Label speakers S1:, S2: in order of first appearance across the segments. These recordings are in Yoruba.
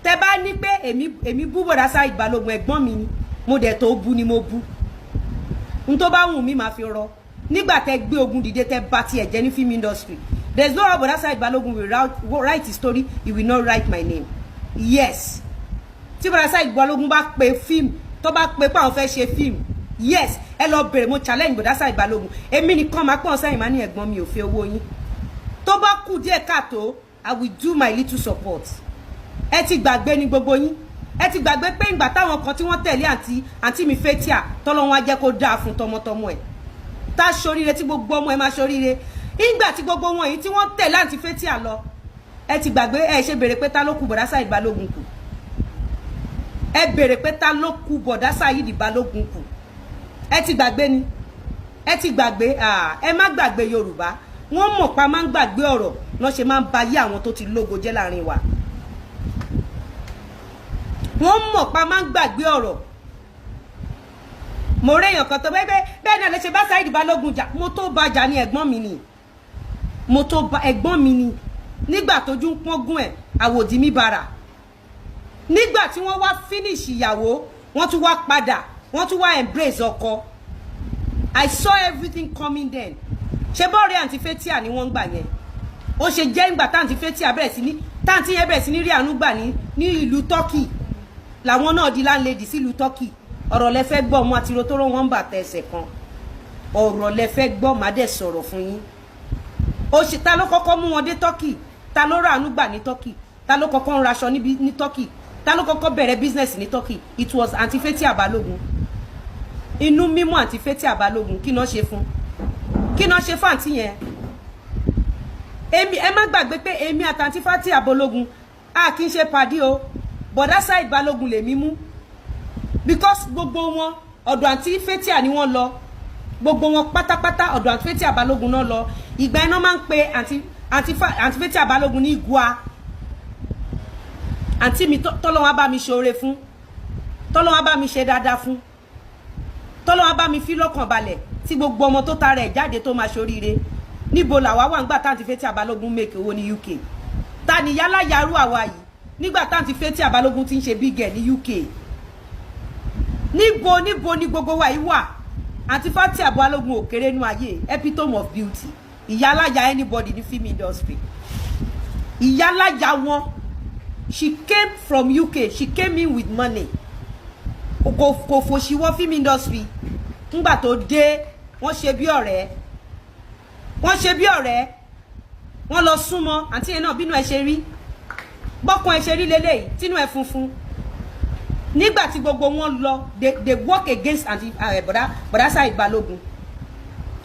S1: Tẹ bá ní pé èmi bú bọ̀dá Saheed Balógun, ẹ̀gbọ́n mi ni, mo dẹ̀ tó bú ni mo bú. N tó bá wù mí máa fi rọ. Nígbà tẹ gbé ogun dìde, tẹ bá tiẹ̀ jẹ́ ní film industry, there is no how bọ̀dá Saheed Balógun will write his story, he will not write my name. Yes, tí bọ̀dá Saheed Balógun bá pe fíìmù, tó bá pe pé àwọn fẹ́ ṣe fíìmù, yes, ẹ lọ bèrè. Mo challenge bọ̀dá Saheed Balógun. Èmi nìkan máa pọ̀ sẹ́yìn, máa ní ẹ̀gbọ́n mi ò fẹ́ owó yín. Tó bá kù díẹ̀ káàtó, I will do my little support. Ẹ ti gbàgbé ní gbogbo yín, ẹ ti gbàgbé pé ìgbà táwọn kan tí wọ́n tẹ̀lé àǹtí mi Fathia, tọ́lọ́wọ́n á jẹ́ kó dáa fún tọmọtọmọ ẹ̀, tá a ṣoríire, tí gbogbo ọmọ ẹ̀ máa ṣoríire. Ìgbà tí gbogbo wọn yìí tí wọ́n tẹ̀lé àǹtí Fathia lọ, ẹ ti gbàgbé. Ẹ ṣe béèrè pé ta ló kù bọ̀dá Saheed Balógun kù? Ẹ béèrè pé ta ló kù bọ̀dá Saheed Balógun kù? Ẹ ti gbàgbé ni, ẹ ti gbàgbé. Ẹ má gbàgbé. Yorùbá, wọ́n mọ̀ pa máa ń gbàgbé ọ̀rọ̀ náà, ṣe máa ń ba yé àwọn tó ti lógo jẹ́ láàrin wa. Wọ́n mọ̀ pa máa ń gbàgbé ọ̀rọ̀. Mo réèyàn kan tó bẹ́ẹ̀ bẹ́ẹ̀ náà lè ṣe bá Saheed Balógun jà. Mo tó bá jà ní, ẹ̀gbọ́n mi ni. Mo tó bá, ẹ̀gbọ́n mi ni. Nígbà tójú ń pọ́ngún ẹ̀, àwòdì mi bàrà. Nígbà tí wọ́n wá finish ìyàwó, wọ́n tún wá padà, wọ́n tún wá embrace ọkọ. I saw everything coming then. Ṣé bọ́ọ̀rẹ́ àǹtí Fathia ni wọ́n ń gbà yẹn? Ó ṣe jẹ́ ìgbà táǹtí Fathia bẹ̀rẹ̀ sí ní, táǹtí yẹn bẹ̀rẹ̀ sí ní rí àánú gbà ní ìlú Turkey, làwọn náà di landlady sílùú Turkey. Ọ̀rọ̀ lẹ fẹ́ gbọ́, ọmọ àtìrò tó rọ́ wọn ń bà tẹ ẹsẹ̀ kan. Ọ̀rọ̀ lẹ fẹ́ gbọ́, má dẹ̀ sọ̀rọ̀ fún yín. Ó ṣe, ta ló kọ́kọ́ mú wọn dé Turkey? Ta ló rà àánú gbà ní Turkey? Ta ló kọ́kọ́ ń raṣọ níbi ní Turkey? Ta ló kọ́kọ́ bẹ̀rẹ̀ business ní Turkey? It was àǹtí Fathia Balógun. Inú mímú àǹtí Fathia Balógun, kí náà ṣe fún? Kí náà ṣe fún àǹtí yẹn? Èmi, ẹ má gbàgbé pé èmi àtàǹtí Fathia Balógun, a kì í ṣe pàdé o. Bọ̀dá Saheed Balógun lèmi mú, because gbogbo wọn, ọ̀dọ̀ àǹtí Fathia ni wọ́n lọ. Gbogbo wọn pátápátá, ọ̀dọ̀ àǹtí Fathia Balógun náà lọ. Ìgbà iná máa ń pe àǹtí Fathia Balógun ní Igua. Àǹtí mi tọ́lọ́wọ́n bá mi ṣoore fún, tọ́lọ́wọ́n bá mi ṣe dáadáa fún, tọ́lọ́wọ́n bá mi fi lọ́kàn balẹ̀, tí gbogbo ọmọ tó tara ẹ̀ jáde tó máa ṣoríire. Níbo làwa wà ńgbà táǹtí Fathia Balógun make owó ní UK? Ta ni yálà yarú àwa yìí nígbà táǹtí Fathia Balógun ti ń ṣe big girl ní UK? Níbo ni gbogbo wa yìí wà? Àǹtí Fathia Balógun ò kéré nú ayé, epitome of beauty, ìyálàyà anybody ní film industry, ìyálàyà wọn. She came from UK, she came in with money. Kò fòṣìwọ́ film industry. Ńgbà tó dé, wọ́n ṣe bí ọ̀rẹ́, wọ́n ṣe bí ọ̀rẹ́, wọ́n lọ súnmọ́ àǹtí yẹn náà. Bínú ẹ ṣe rí, bọ́kàn ẹ ṣe rí leléyìí, tínú ẹ funfun. Nígbà tí gbogbo wọn lọ, they work against àǹtí bọ̀dá Saheed Balógun.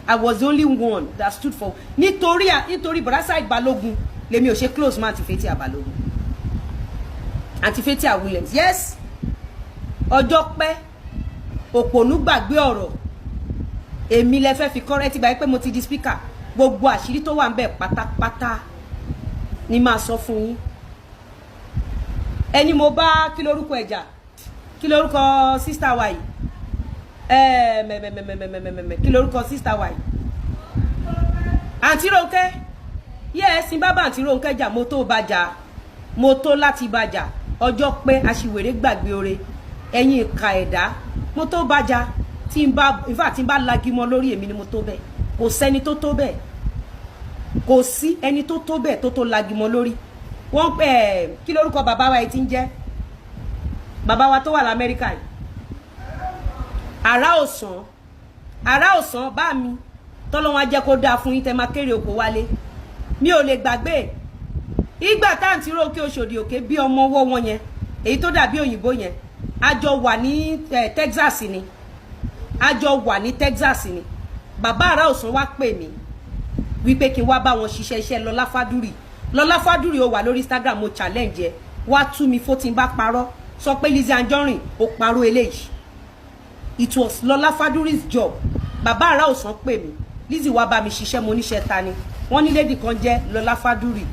S1: I was the only one that stood for, nítorí bọ̀dá Saheed Balógun lèmi ò ṣe close mọ́ àǹtí Fathia Balógun, àǹtí Fathia Williams. Yes, ọjọ́ pẹ́, òpònú gbàgbé ọ̀rọ̀. Èmi lẹ fẹ́ fi kọ́rẹ́tì báyìí pé mo ti di speaker. Gbogbo àṣírí tó wà ń bẹ̀ pátápátá ni máa sọ fún yín. Ẹni mo bá, kí lórúkọ ẹ̀jà, kí lórúkọ sister wa yìí? Mẹ̀mẹ̀mẹ̀mẹ̀mẹ̀mẹ̀, kí lórúkọ sister wa yìí? Àǹtí Rónkẹ́. Yes, ní bábà àǹtí Rónkẹ́ jà, mo tó bá jà, mo tó láti bá jà. Ọjọ́ pé aṣiwèrè gbàgbé oore, ẹ̀yin ìka ẹ̀dá. Mo tó bá jà. Tí n bá, in fact, tí n bá lagi mọ́ lórí, èmi ni mo tó bẹ́ẹ̀. Kò sẹ́ni tó tó bẹ́ẹ̀, kò sí ẹni tó tó bẹ́ẹ̀ tó tó lagi mọ́ lórí. Wọ́n pẹ́, kí lórúkọ bàbá wa yìí ti ń jẹ́? Bàbá wa tó wà l'Amẹ́ríkà yìí, àrà òsàn, àrà òsàn bá mi. Tọ́lọ́wọ́n á jẹ́ kó dáa fún yín, tẹ́ máa kéré oko wálé. Mi ò lè gbàgbé ìgbà táǹtí Rónkẹ́ Òṣòdì Òkè bí ọmọ ọwọ́ wọn yẹn, èyí tó dàbí òyìnbó yẹn. A jọ wà ní Texas ni, a jọ wà ní Texas ni. Bàbá àrà òsàn wá pè mí wípé kí n wá bá wọn ṣiṣẹ́ iṣẹ́. Lọlá Fádúrì, Lọlá Fádúrì, ó wà lórí Instagram, mo challenge ẹ, wá tú mi fó tí n bá parọ́. Sọ pé Lizzy Anjorin ó parọ́ eléyìí. It was Lọlá Fádúrì's job. Bàbá àrà òsàn pè mí, "Lizzy, wá bá mi ṣiṣẹ́." Mo níṣẹ́ ta ni? Wọ́n ní lady kan jẹ́ Lọlá Fádúrì.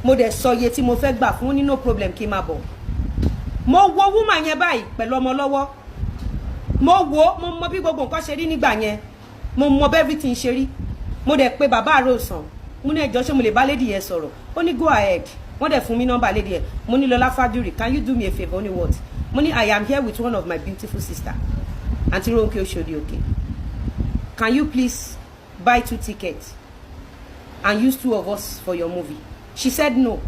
S1: Mo dẹ̀ sọ iye tí mo fẹ́ gbà fún ní, no problem, kí n máa bọ̀. Mo wo woman yẹn báyìí pẹ̀lú ọmọ lọ́wọ́. Mo wo, mo mọ bí gbogbo nǹkan ṣe rí nígbà yẹn, mo mọ bí everything ṣe rí. Mo dẹ̀ pé bàbá àròsàn, mo ní, "Ẹjọ́, ṣé mo lè bá lady yẹn sọ̀rọ̀?" Ó ní, "Go ahead." Wọ́n dẹ̀ fún mi nọ́mbà lady ẹ̀. Mo ní, "Lọlá Fádúrì, can you do me a favour?" Ó ní, "What?" Mo ní, "I am here with one of my beautiful sister, Aunty Ronke Oshodi Oke. Can you please buy two tickets and use two of us for your movie?" She said no,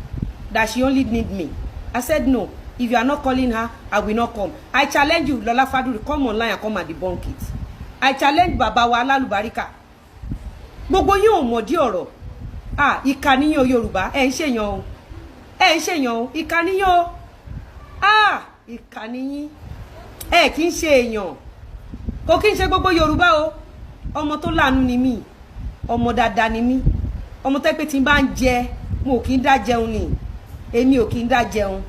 S1: that she only need me. I said no, if you are not calling her, I will not come. I challenge you, Lola Faduri, come online and come and debunk it. I challenge bàbá wa alálùbáríkà. Gbogbo yín ò mọ̀dí ọ̀rọ̀. Ah, ìkànnìyàn Yorùbá, ẹ̀ ń ṣèyàn o, ẹ̀ ń ṣèyàn o, ìkànnìyàn o. Ah, ìkànnìyàn, ẹ̀ kì í ṣe èèyàn. Kò kí n ṣe gbogbo Yorùbá o. Ọmọ tó láàánú ni mí, ọmọ dáadáa ni mí, ọmọ tó pé tí n bá ń jẹ, mo kì í dá jẹun ni, èmi ò kì í dá jẹun.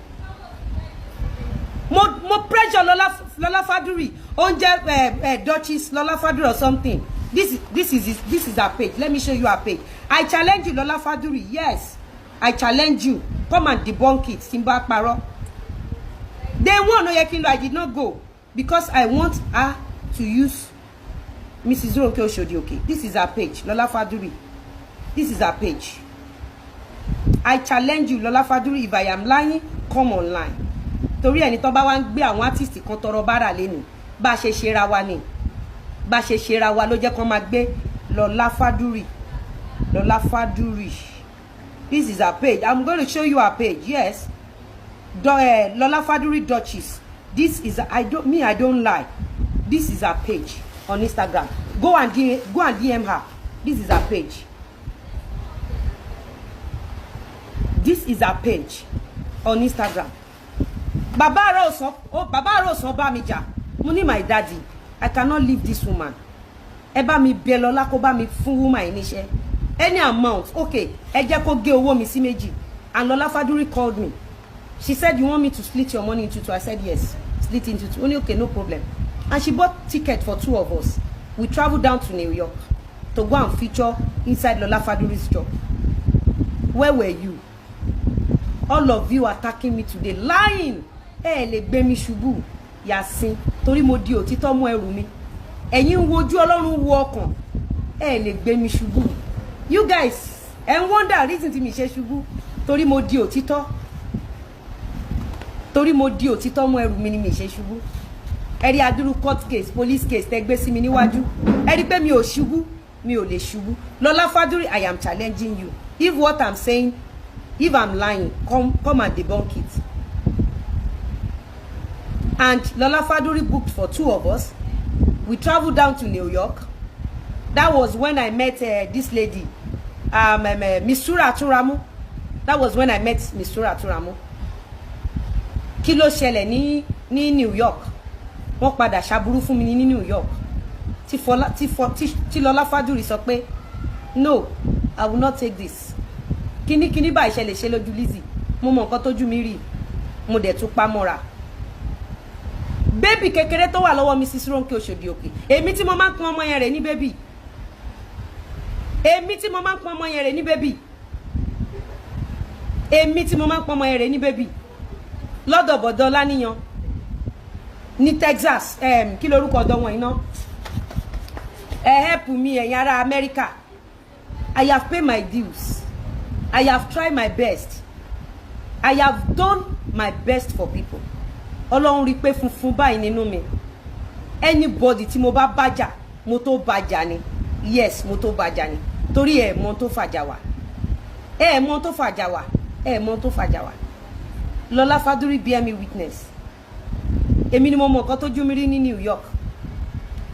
S1: Mo pressure Lọlá, Lọlá Fadúrì, oúnjẹ ẹ ẹ Duchess Lọlá Fadúrì or something. This is her page. Let me show you her page. I challenge you, Lọlá Fadúrì. Yes, I challenge you, come and debunk it tí n bá parọ́. Day one ó yẹ kí n lọ, I did not go because I want her to use Mrs. Ronke Oshodi Oke. This is her page, Lọlá Fadúrì. This is her page. I challenge you, Lọlá Fadúrì, if I am lying, come online. Torí ẹni tó bá wá ń gbé àwọn artist kan tọrọ bára lẹ́nu, bá a ṣe ṣera wa ni, bá a ṣe ṣera wa ló jẹ́ kó máa gbé Lọlá Fadúrì. Lọlá Fadúrì, this is her page. I'm going to show you her page. Yes, Lọlá Fadúrì Duchess. This is, I don't, me, I don't lie. This is her page on Instagram. Go and DM her. This is her page. This is her page on Instagram. Bàbá àrà òsàn, bàbá àrà òsàn bá mi jà. Mo ní, "My daddy, I cannot leave this woman. Ẹ bá mi bẹ̀ Lọlá kó bá mi fún woman yìí níṣẹ́, any amount. Okay, ẹ jẹ́ kó gé owó mi sí méjì." And Lọlá Fadúrì called me. She said, "You want me to split your money into two?" I said, "Yes, split into two." Only, "Okay, no problem." And she bought ticket for two of us. We traveled down to New York to go and feature inside Lola Faduri's job. Where were you? All of you attacking me today, lying. Ẹ lè gbé mi ṣubú, Yasin, torí mo di òtítọ́ mú ẹrù mi. Ẹ̀yin ń wojú, Ọlọ́run wo ọkàn. Ẹ lè gbé mi ṣubú. You guys ẹ ń wonder reason tí mi ṣe ṣubú, torí mo di òtítọ́, torí mo di òtítọ́ mú ẹrù mi ni mi ṣe ṣubú. Ẹ rí adúrú court case, police case tẹ gbé sí mi níwájú, ẹ rí pé mi ò ṣubú, mi ò lè ṣubú. Lọlá Fadúrì, I am challenging you. If what I'm saying, if I'm lying, come and debunk it. And Lola Faduri booked for two of us. We traveled down to New York. That was when I met this lady, Mistura Turamu. That was when I met Mistura Turamu. Kí ló ṣẹlẹ̀ ní New York? Wọ́n padà ṣàbúrú fún mi ní New York, tí Fọlá tí Fọ tí Lọlá Fadúrì sọ pé, "No, I will not take this." Kíní kíní báyìí ṣẹlẹ̀ ṣe lójú Lizzy. Mo mọ nǹkan tójú mi rí, mo dẹ̀ tún pa mọ́ra. Baby kékeré tó wà lọ́wọ́ Mrs. Ronke Oṣòdì Òkè, èmi tí mo máa ń pọn ọmọ yẹn rẹ̀ ní baby, èmi tí mo máa ń pọn ọmọ yẹn rẹ̀ ní baby, èmi tí mo máa ń pọn ọmọ yẹn rẹ̀ ní baby lọ́dọ̀ bọ̀dọ̀ Láníyan ní Texas. Kí lorúkọ ọ̀dọ̀ wọn iná? Ẹ help me, ẹ̀yin ará Amẹ́ríkà. I have paid my dues. I have tried my best. I have done my best for people. Ọlọ́run rí i pé funfun báyìí nínú mi. Anybody tí mo bá bájà, mo tó bájà ni. Yes, mo tó bájà ni, torí ẹ mọ tó fàjà wá, ẹ mọ tó fàjà wá, ẹ mọ tó fàjà wá. Lọlá Fadúrí, bear me witness. Èmi ni mo mọ nǹkan tójú mi rí ní New York.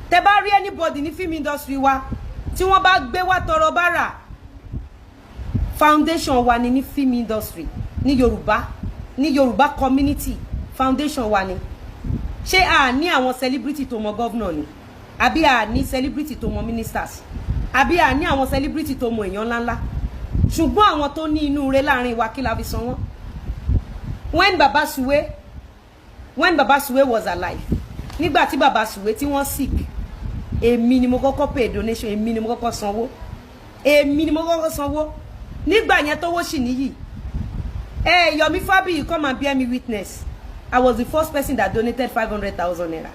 S1: Tẹ bá rí anybody ní film industry wa tí wọ́n bá gbé wá tọrọ bára, foundation wa ni ní film industry ní Yorùbá, ní Yorùbá community, foundation wa ni. Ṣé a ní àwọn celebrity tó mọ governor ni? Àbí a ní celebrity tó mọ ministers? Àbí a ní àwọn celebrity tó mọ èèyàn ńláńlá? Ṣùgbọ́n àwọn tó ní inú rẹ̀ láàrin wa, kí la fi san wọ́n? When Baba Suwe was alive, nígbà tí Baba Suwe tí wọ́n sick, èmi ni mo kọ́kọ́ pay donation, èmi ni mo kọ́kọ́ sanwó, èmi ni mo kọ́kọ́ sanwó nígbà yẹn tówó sì níyì. Ẹ Yomi Fabiyi, come and bear me witness. I was the first person that donated ₦500,000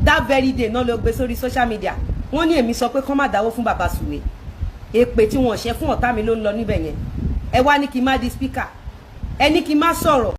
S1: that very day. Náà ló gbé sórí social media, wọ́n ní èmi sọ pé kọ́ má dáwó fún Baba Suwe. Èpè tí wọ́n ṣe fún ọ̀tá mi ló ń lọ níbẹ̀ yẹn. Ẹ wá ní kí n má di speaker. Ẹni kí n má sọ̀rọ̀.